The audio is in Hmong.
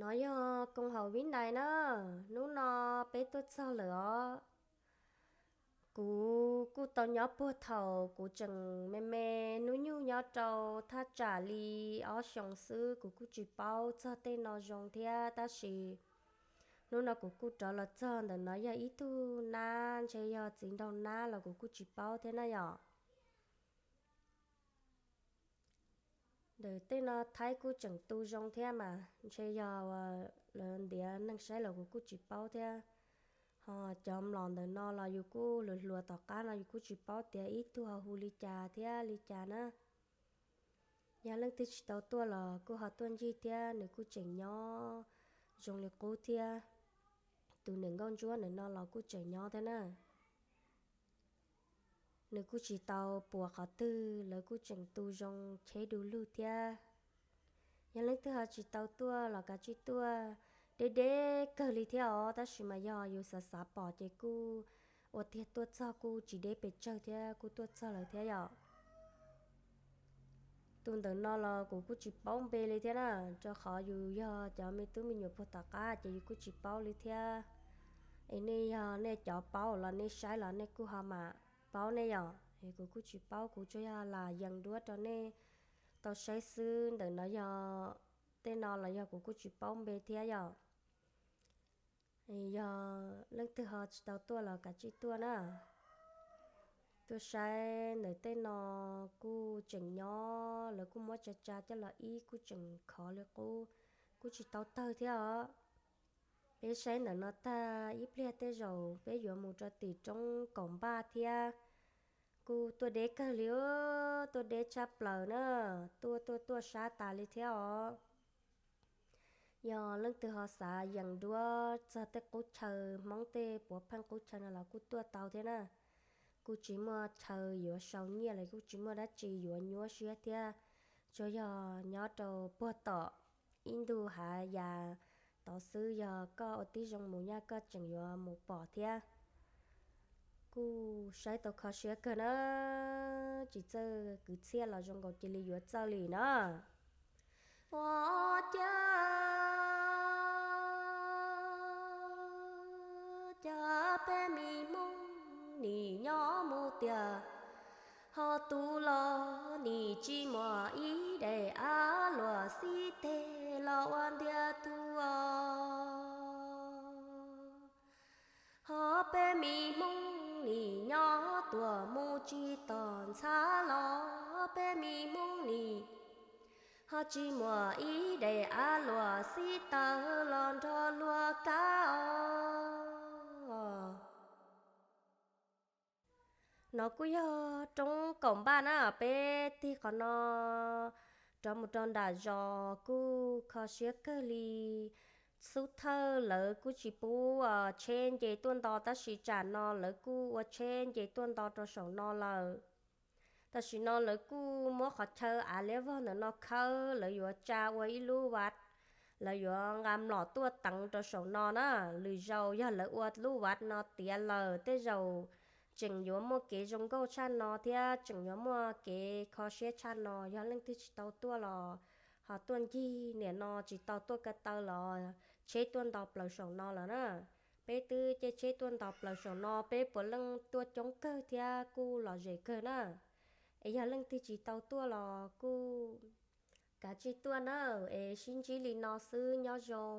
No yog koom haum Vib Nais na, hnub no peb tuaj txog lawm os. Kuv kuj tau nyob puag thaum kuv tseem me me hnub nyoog nyob rau thaj tsam li ob xyoos xwb, kuv kuj tsis paub txog tej no zoo thiab, tab sis hnub no kuv kuj rov los txog ntawm no yog ib tug nab, ntshe yog txiv nraug nab los kuv kuj tsis paub thiab na yom. Ntawm tej no Thaib kuj tseem tu zoo thiab mas ntshe yog lawv ntiav neeg saib los kuv kuj tsis paub thiab. Ho cov mlom ntawm no los yus kuj hluas hluas tom qab no yus kuj tsis paub tias ib tug ho hu li cas thiab li cas na. Yog leej twg tsis tau tuaj los kuj ho tuaj ncig thiab, nws kuj tseem nyob zoo li qub thiab. Tus niam nkauj ntsuab ntawm no los kuj tseem nyob thiab na. Nws kuj tsis tau puas qhov twg, lawv kuj tseem tu zoo cheb du lug thiab. Yog leej twg ho tsis tau tuaj los kav tsij tuaj, deb deb kawg li thiab os, tab sis mas yog yus xav xav pom ces kuj ua tiag tuaj txog kuj tsis deb pes tsawg thiab, kuj tuaj txog lawm thiab yom. Tus ntawm no los kuv kuj tsis paub npe li thiab na, rau qhov yus yog cov me tub me nyuam puag tom qab ces yus kuj tsis paub li thiab. Es nej yog nej cov paub los nej saib los nej kuj ho mam paub nej yom. Es kuv kuj tsis paub, kuv tsuas yog lam yees duab rau nej tau saib xwb, ntawm no yog tej no los yog kuv kuj tsis paub npe thiab yom. Yog leej twg ho tsis tau tuaj los kav tsij tuaj na. Tuaj saib ntawm tej no kuj tseem nyob, lawv kuj muab tsa tsa coj los ib kuj tseem khov li qub, kuj tsis tau tawg thiab os. Peb saib ntawm no tag ib pliag tej zaum peb yuav mus rau tim roob Kaum Npaj thiab. Kuj tuaj deb kawg li, tuaj deb tshaj plaws na, tuaj tuaj tuaj sab tas li thiab os. Yog leej twg ho xav yees duab txog tej qub chaw Hmoob tej puav pheej qub chaw no los kuj tuaj tau thiab na. Kuj tsis muaj chaw yuav sau nyiaj los kuj tsis muaj dab tsi yuav nyuaj siab thiab, tsuas yog nyob rau puag tom ib ntu hav yas tod xwb, yog koj ua tib zoo mus nyaj koj tseem yuav mus pom thiab. Kuj saib tau kho siab kawg na, tsis txawj kwv txhiaj los zoo nkaus cia li yuav txawj li na. Ua cas cas peb mi Hmoob nim nyob mus tiag, ho tu los nim tsis muaj ib daim av luam xib teg los ua ntiag tug os. Ho peb mi Hmoob nim nyob tuaj mus tsis tom ntxhab los peb mi Hmoob nim ho tsis muaj ib daim av luam xib taws los nrog luag kab os. No kuj yog roob Kaum Npaj na, peb tig qhov no rov mus rau nram zos kuj kho siab kawg li. Xub thawj lawv kuj tsis pub tsheb nce tuaj nto, tab sis tsam no lawv kuj ua tsheb nce tuaj nto rau saum no lawm. Tam sim no lawv kuj muab qhov chaw av liab vog ntawm no khawb, lawv yuav tsa ua ib lub vaj, lawv yuav nqa mlom tuaj teev rau saum no na. Lwm zaus yog lawv ua lub vaj no tiav lawm tej zaum tseem yuav muaj kev zoo nkauj tshaj no thiab tseem yuav muaj kev kho siab tshaj no. Yog leej twg tsis tau tuaj los ho tuaj ncig, nim no tsis tau tuaj ko taw los tsheb tuaj nto plaws saum no lawm na. Peb twb caij tsheb tuaj nto plaws saum no, peb puav leej tuaj coob kawg thiab kuj lom zem kawg na. Es yog leej twg tsis tau tuaj los kuj kav tsij tuaj na, es sib ntsib li no xwb, nyob zoo.